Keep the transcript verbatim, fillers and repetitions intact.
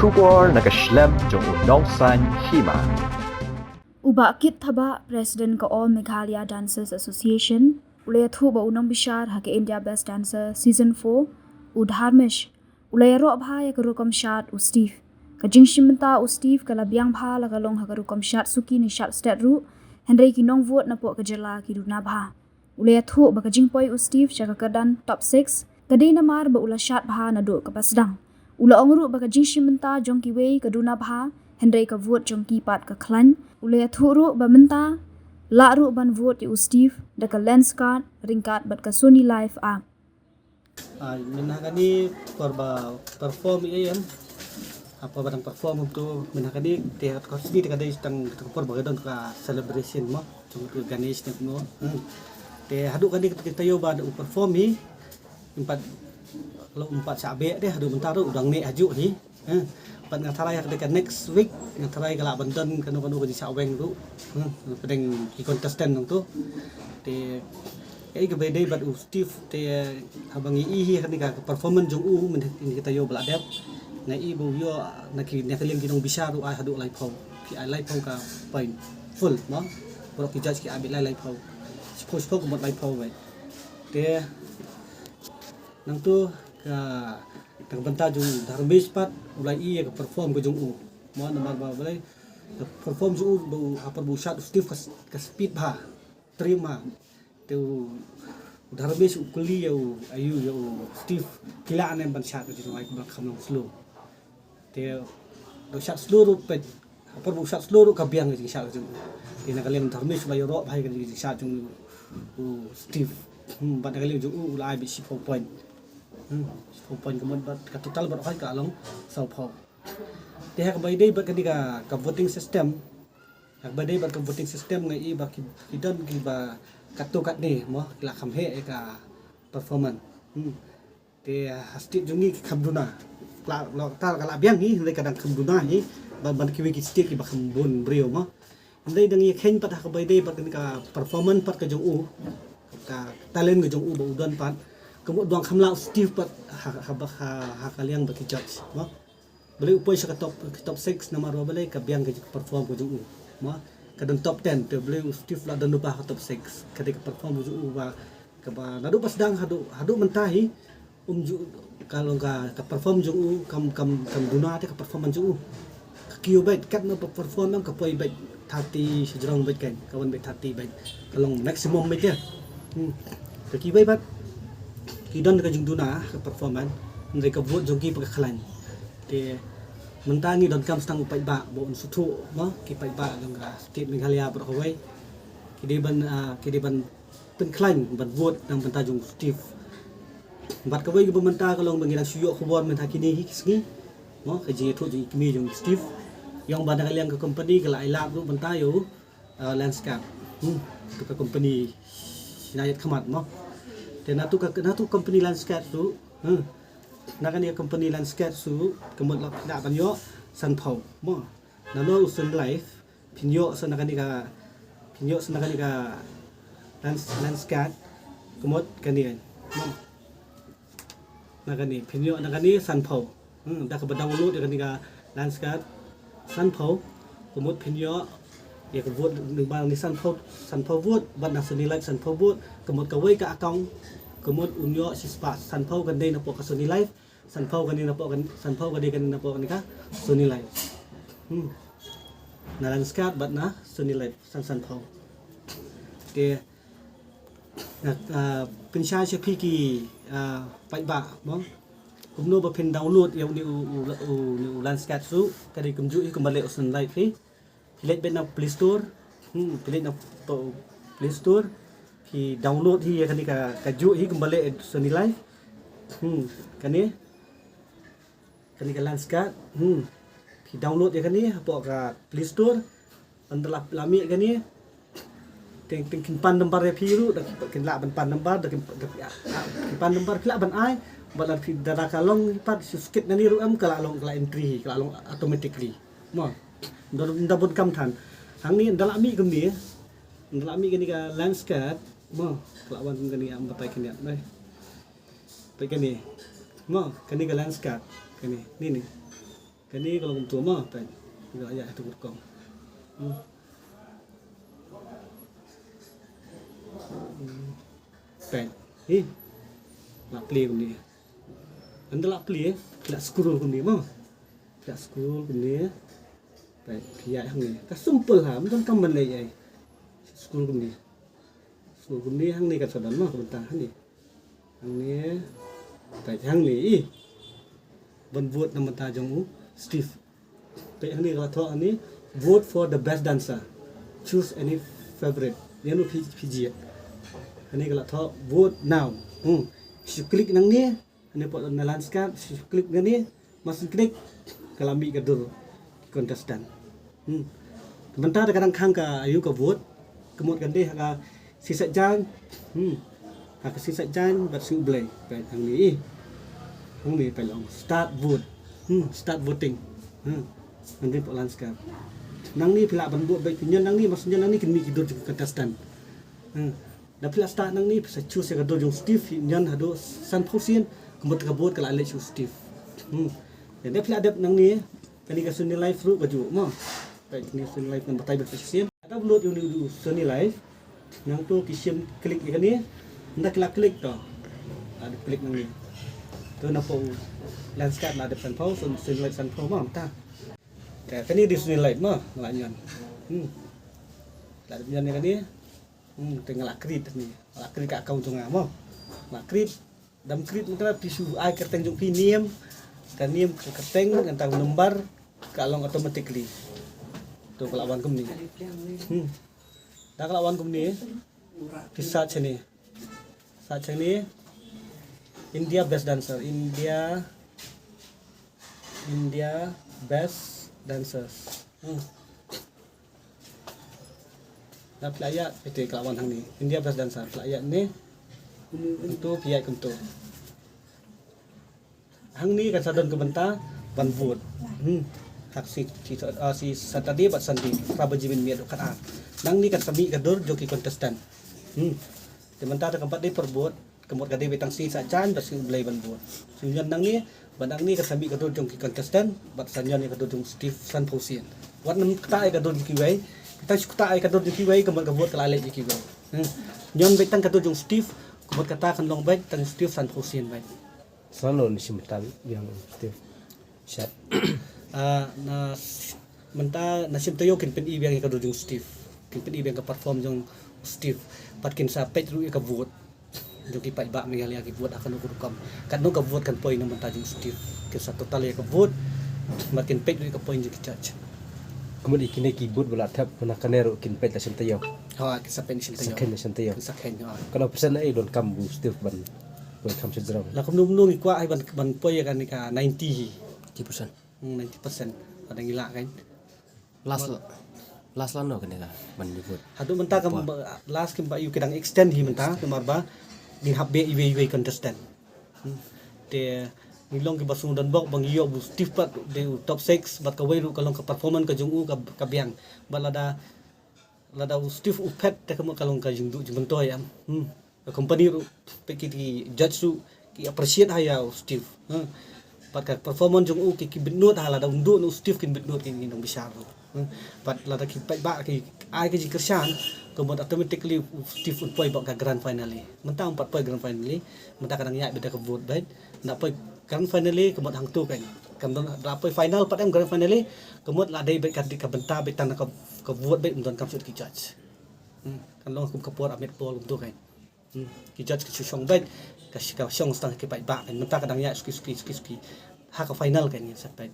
Khubor na ka shlem jong u nongsaiñ hima. U Bah Kit Thabah, President ka All Meghalaya Dancers Association, u la ïathuh ba u nongbishar ha ka India Best Dancer Season four, u Dharmesh, u la ïaroh bha ïa ka rukom shad u Steve. Ka jingshim bynta u Steve ka la biang bha la ka long ha ka rukom shad suki ne shad stet ruh, hynrei ki nongvote napoh ka jylla ki duna bha. U la ïathuh ba ka jingpoi u Steve sha ka kyrdan top six ka dei namar ba u la shad bha naduh kaba sdang. U la ong ruh ba ka jingshim bynta jong kiwei ka duna bha, hynrei ka vote jong ki pat ka khlaiñ. U la ïathuh ruh ba mynta lah ruh ban vote ïa u Steve da ka Lenskart ryngkat bad ka Sony Live app. Ah, mynta kane por ba perform ïa em. Apa ba dang perform tu mynta kane te ka sngi te ka dei tang tang por ba ka don ka celebration mo. Jong tu Ganesh ne mo. Hmm. Te haduh kane kita ïoh ba u perform hi. Empat lo empat sha bek deh haduh mynta ruh u dang neh hajuh hi. Eh, pat nga tharai ha ka next week nga tharai ka lah ban don kano kano ka jingshah weng ruh. Eh, pdeng ki contestant nangtu. Te kaei kaba ïadei bad u Steve te haba ngi i hi ha kane ka performance jong u mynta kita ïoh ba la dep. Nga i ba u ïoh na ki na ka liang ki nongbishar ruh ai haduh laiphew. Ki ai laiphew ka point full mo. Baroh ki judge ki ai beit lai laiphew. Shiphew shiphew ka mut laiphew beit. Te nangtu ka tang bynta jong u Dharmesh pat u la i ïa ka perform ka jong u. Mo namar ba balei ka perform jong u ba u ha por ba u shad u Steve ka, ka speed bha. Trim bha. Te u, u Dharmesh u kylli ïa u ayu ïa u Steve ki lah ne ban shad ka jong u ai ba kham long slow. Te u shad slow ruh peit ha por ba u shad slow ruh ka biang ka jingshad ka jong u. Te na ka liang Dharmesh u la ïaroh bha ïa ka jingshad jong u Steve. Hmm, bad na ka liang jong u u la ai beit shiphew point. Hmm, shiphew point ka mut bad ka total baroh hai ka long sawphew. Te ha kaba ïadei bad kane ka, ka voting system. Ha kaba ïadei bad ka voting system nga i ba ki, ki don kiba katto katne mo ki la kham heh ïa ka performance. Hmm. Te ha state jong ngi ki kham duna. Ka la, ka la, ka la biang hi hynrei ka dang kham duna hi ban, ban kiwei ki state kiba kham bun briew mo. Hynrei dang ïa kheiñ pat ha kaba ïadei bad kane ka performance pat ka jong u. Ka talent ka jong u ba u don pat. Ka mut dang kham lah u Steve pat ha, ha, ha, ha ka liang ba ki judge mo. Balei u poi sha ka top, ka top six namar ba balei ka biang ka perform ka jong u. Mo, ka don top ten te balei u Steve la don lypa ha top six. Ka dei ka perform ka jong u ba kaba naduh ba sdang haduh, haduh mynta hi um ju ka long ka, ka perform jong u kam, kam, kam duna te ka performance jong u. Ka kiew beit katno ba perform em ka poi beit thirty shajrong beit kan ka wan beit thirty beit ka long maximum beit ïa. Hmm. Ka kiwei pat ki don ka jingduna ka performance hynrei ka vote jong ki pat ka khlaiñ. Te mynta ngi donkam tang u paidbah ba un sngewthuh mo ki paidbah jong ka state Meghalaya baroh kawei. Ki dei ban, ah, ki dei ban pynkhlaiñ ban vote na ka bynta jong u Steve. Bad kawei kaba mynta ka long ba ngi dang shu ïoh khubor mynta kine hi ki sngi. Mo ka jingïathuh jong i kmie jong u Steve. Ïa ong ba na ka liang ka company ka la ai lad ruh mynta ïa u, ah, Lenskart. Hmm. Tu ka company shisha ïa khmat mo. Te na tu ka, na tu company Lenskart tu. Hmm. Na kane ka company Lenskart tu ka mut la, la ban ïoh sanphew. Mo. Nalor u Sun Life phin ïoh sa na kane ka, phin ïoh sa na kane ka Lens, Lenskart ka mut kane. Na kane phin ïoh na kane sanphew. Hmm, da kaba download ïa kane ka Lenskart sanphew ka mut phin ïoh ïa ka vote lyngba ne sanphew, sanphew vote bad na Sony Live sanphew vote ka mut kawei ka account ka mut un ïoh shispah sanphew ka dei napoh ka Sony Live. Sanphew kane napoh kan, sanphew kane kane napoh kane ka Sony Live. Hmm. Na Lenskart bad na Sony Live san sanphew. Te na, ah, pynshai sha phi ki, ah, paidbah mo. Kumno ba phin download ïa une u, u, u, une u Lenskart tu ka dei kumjuh hi kumba leh u Sony Live hi. Phi leit beit na Play Store. Hmm, phi leit na Play Store. Phi download hi ïa kane ka, kajuh hi kumba leh Sony Live. Hmm, kane. Kane ka Lenskart. Hmm. Phi download ïa kane hapoh ka Play Store. Ynda la, la mih kane. Teng, teng kin pan number ïa phi ruh, da kin, kin lah ban pan number, da kin, da kin, ah, kin pan number phi lah ban ai. Bad la phi da, da ka long pat shu skip nani ruh em ka la long, ka la entry hi, ka la long automatically. Mo. Nda, nda bun kam than. Hangne nda la mih kumne. Nda la mih kane ka Lenskart. Mo. Ka la wan kane am batai kane. Batai kane. Mo, kane ka Lenskart. Kane, ni ni. Kane ka long kumtu mo, peit. Nga ïa tu kong. Hmm. Hmm. Peit. Hi. La plie kumne. Ynda la plie, la scroll kumne mo. La scroll kumne. Peit, phi ïa hangne. Ka simple ha, mynta kam ban leh ei. Scroll kumne. Scroll kumne hangne kan sa don mo, ka bynta hangne. Hangne. Peit hangne i. Ban vote na bynta jong u Steve. Peit hangne ka la thoh hangne. Vote for the best dancer. Choose any favorite. Ïa no phi phi jied. Hangne ka la thoh vote now. Hmm. Shu click nangne. Hangne pok na landscape, shu click nangne. Mas click ka la mih ka dur contestant. Hmm. Mynta da ka dang khang ka aïu ka vote. Ka mut kan dei ha ka shisha jan. Hmm. Ha ka shisha jan bad shu blei. Peit hangne i. Hangne peit long. Start vote. Hmm. Start voting. Hmm. Nangne pok landscape. Nangne phi lah ban vote bad phi ñion nangne, mas ñion nangne kin mih ki dur jong ki contestant. Hmm. Da phi lah start nangne phi sa choose ïa ka dur jong Steve, phi ñion haduh sanphew sien. Ka mut ka vote ka la leit sha u Steve. Hmm. Ynda phi lah dep nangne, kane ka Sony Live ruh ka juh mo. Peit kane Sony Live ngan batai beit shisien. Lada download ïa une u Sony Live. Nangtu ki shim click ïa kane. Ynda ki la click to. La dep click nangne. To na pok u landscape la dep sanphew, Sony Live sanphew mo mynta. Te kane dei Sony Live mo, la ñion. Hmm. La dep ñion ïa kane. Hmm, te nga la create ni. Nga la create ka account jong nga mo. Nga la create, dam create mo, ka la phi shu ai kyrteng jong phi, name, ka name, ka kyrteng, ngan tang number, ka long automatically. To ka la wan kumne. Hmm. Da ka la wan kumne. Phi search ni. Search ni. India best dancer, India India best dancers. Hmm. Da phi la ïa, ite ka la wan hangne. India best dancer, phi la ïa ne. Kumtu phi ïa kumtu. Hangne kan sa don ka bynta ban vote. Hmm. Ha ka shi, shi, ah, shi Saturday bad Sunday. Kaba jingmih haduh kat ar. Nangne kan sa mih ka dur jong ki contestant. Hmm. Te mynta te kam pat dei por vote. Ka mut ka dei beit tang shi sha jan bad shu blei ban vote. Shu ñion nangne, bad nangne kan sa mih ka dur jong ki contestant, bad sa ñion ïa ka dur jong Steve sanphew sien. Wat nym ktah ïa ka dur jong kiwei, tang shu ktah ïa ka dur jong kiwei, ka mut ka vote ka la leit jong kiwei. Hmm. Ñion beit tang ka dur jong Steve, ka mut kata kan long beit tang Steve sanphew sien beit. Sa no ni shim tang ïa u Steve. Shat. Ah, na s-, mynta na shim taïew kin pyni biang ïa ka dur jong Steve. Kin pyni biang ka perform jong Steve. Pat kin sa peit ruh ïa ka vote jong ki paidbah Meghalaya, ki vote ha kano ka rukom. Katno ka vote kan poi na bynta jong Steve. Kin sa total ïa ka vote. Bad kin peit ruh ïa ka point jong ki judge. Kumne kine ki vote ba la thep na kane ruh kin peit la shim taïew. Ha, kin sa peit shim taïew. Sa khein la shim taïew. Kin sa khein, ha. Katno percent ei donkam u Steve ban poi kham sha jrong. La kumno kumno ngi kwah ai ban, ban poi ïa kane ka ninety hi. Ninety percent. Hmm, ninety percent. Lada ngi lah kan. Last la, last la no kane ka ban ïa vote. Haduh mynta kam ba, last kim ba ïoh ki dang extend hi mynta, namar ba ngin hap beh iwei iwei contestant. Hmm. Te ngi long kiba sngewdon bok ba ngi ïoh u Steve pat dei u top six, bad kawei ruh ka long ka performance ka jong u ka, ka biang. Bad lada, lada u Steve u phet te ka mut ka long ka jingduh jingmyntoi em. Hmm. Ka company ruh, peit ki, ki judge ruh ki appreciate ha ïa u Steve. Hmm. Bad ka performance jong u ki, ki bynnud ha, lada un duh noh u Steve kin bynnud ki, ki nongbishar ruh. Hmm. Bad lada ki paidbah ki ai ka jingkyrshan, ka mut automatically u Steve un poi bad ka grand finale. Mynta um pat poi grand finale, mynta ka dang ïaid beit da ka vote beit. Nda poi grand finale ka mut hangto kan. Kan don da poi final pat em grand finale, ka mut la dei beit ka, ka bynta beit tang ka, ka vote beit, um donkam shuh ki judge. Hmm. Kan long kum ka por Ahmed Paul kumto kan. Hmm. Ki judge ki shu shong beit, ka shi, ka shong tang ki paidbah kan. Mynta ka dang ïaid suki suki suki suki. Ha ka final kan ngin sa peit.